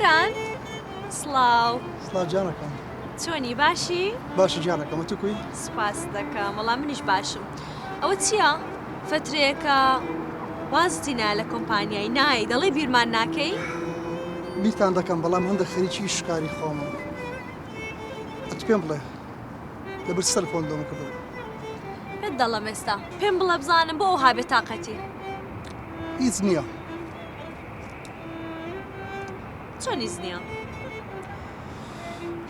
گۆران سڵاو. سڵاو گیانەکەم. چۆنی باشی؟ باشە گیانەکەم ئەتوو کوی؟ سوپاست دەکەم وەڵا منیش باشم. ئەوە چییە؟ فەترەیەکە وازت هینایە لە کۆمپانیای نای دەڵێی بیرمان ناکەی؟ بیرتان دەکەم بەڵام هەندە خەریکی ئیش و کاری خۆمم. ئەتوو پێم بڵێ لەبەر چ تەلەفۆنت لۆ من کردبوو؟ پێت دەڵێم ئێستا پێم بڵێ بزانم بۆ ئەوها بێتاقەتی؟ هیچ نییە. چۆن هیچ نییە؟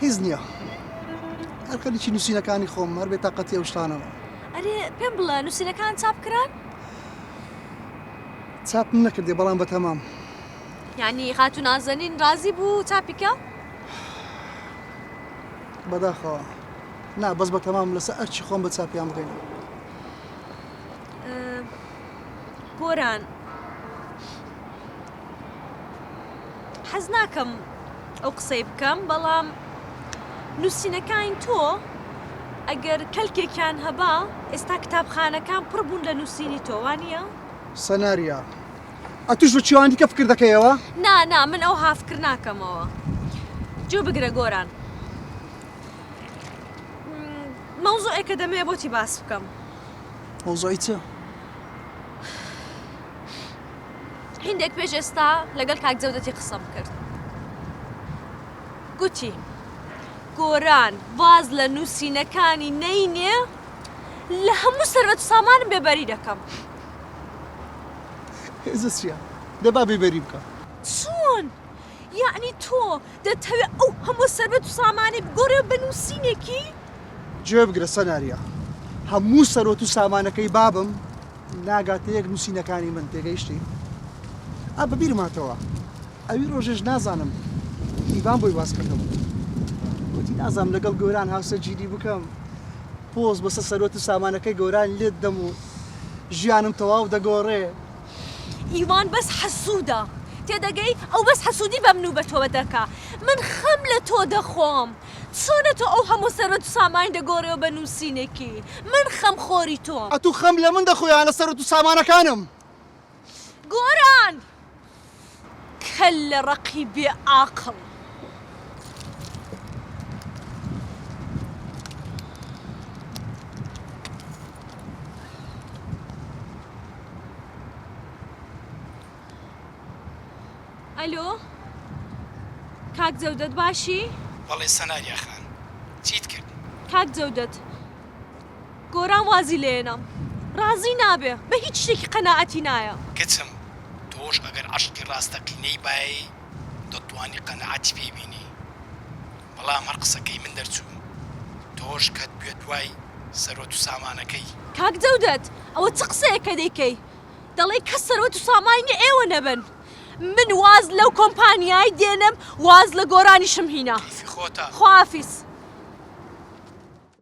هیچ نییە هەر خەریکی نووسینەکانی خۆم هەر بێتاقەتی ئەو شتانەمە. ئەرێ پێم بڵێ نووسینەکان چاپ کران؟ چاپم نەکردێ بەڵام بەتەمام. یانی خاتوو نازەنین ڕازی بوو چاپی کە؟ بەداخەوە نا بەس بەتەمام لەسەر ئەرکی خۆم بە چاپیان بگەینم. گۆران حەز ناکەم ئەو قسەی بکەم بەڵام نووسینەکانی تۆ ئەگەر کەلکێکیان هەبا ئێستا کتابخانەکان پڕ بوون لە نووسینی تۆ وانە؟ سەناریا ئەتوش بە چیوان دیکە فکر دەکەیەوە؟ نا نا من ئەو هافکر ناکەمەوە جوو بگرە گۆران مەوزوعێکە دەمەوێ بۆتی باس بکەم. مەوزوعی چ؟ هیندێک پێش ئێستا لەگەڵ کاک جەودەتی قسەم کرد. گوتی گۆران واز لە نووسینەکانی نەینێ لە هەموو سەروەت و سامانم بێبەری دەکەم. هێزە چییە؟ دە با بێبەری بکە. چۆن؟ یەعنی تۆ دەتەوێ ئەو هەموو سەروەت و سامانەی بگۆڕێ بە نووسینێکی؟ گوێ بگرە سەناریا، هەموو سەروەت و سامانەکەی بابم ناگاتە یەک نووسینەکانی من، تێگەیشتی؟ ئا بە بیرم هاتەوە، ئەوی ڕۆژێش نازانم ئیڤان بۆی باس کردم، گوتی نازانم لەگەڵ گۆران هاوسەرگیری بکەم، پۆز بەسەر سەروەت و سامانەکەی گۆران لێت دەم و ژیانم تەواو دەگۆڕێ. ئیوان بەس حەسوودە تێدەگەی؟ ئەو بەس حەسوودی بە من و بە تۆ دەکا، من خەم لە تۆ دەخۆم. چۆنە تۆ ئەو هەموو سەروەت و سامانی دەگۆڕیەوە بە نووسینێکی؟ من خەم خۆری تۆم. ئەتوو خەم لە من دەخۆی یان لە سەروەت و سامانەکانم؟ گۆران! کەللە ڕەقی بێ ئاقڵ. ئەلۆ کاک جەودەت باشی؟ بەڵێ سەناریا خان چیت کرد؟ کاک جەودەت گۆران وازی لێنام ڕازی نابێ بە هیچ شتێکی قەناعەتی نایە. کچم تۆش ئەگەر عەشقی ڕاستەقینەی بای دەتوانی قەناعەتی پێی بینی بەڵام هەر قسەکەی من دەرچوو تۆش کەت بویە دوای سەروەت و سامانەکەی. کاک جەودەت ئەوە چ قسەیەکە دەیکەی دەڵێی کەس سەروەت و سامانی نیە ئێوە نەبن من واز لەو کۆمپانیای دێنم واز لە گۆرانیشم هینا. کەیفی خۆتە. خواحافیز.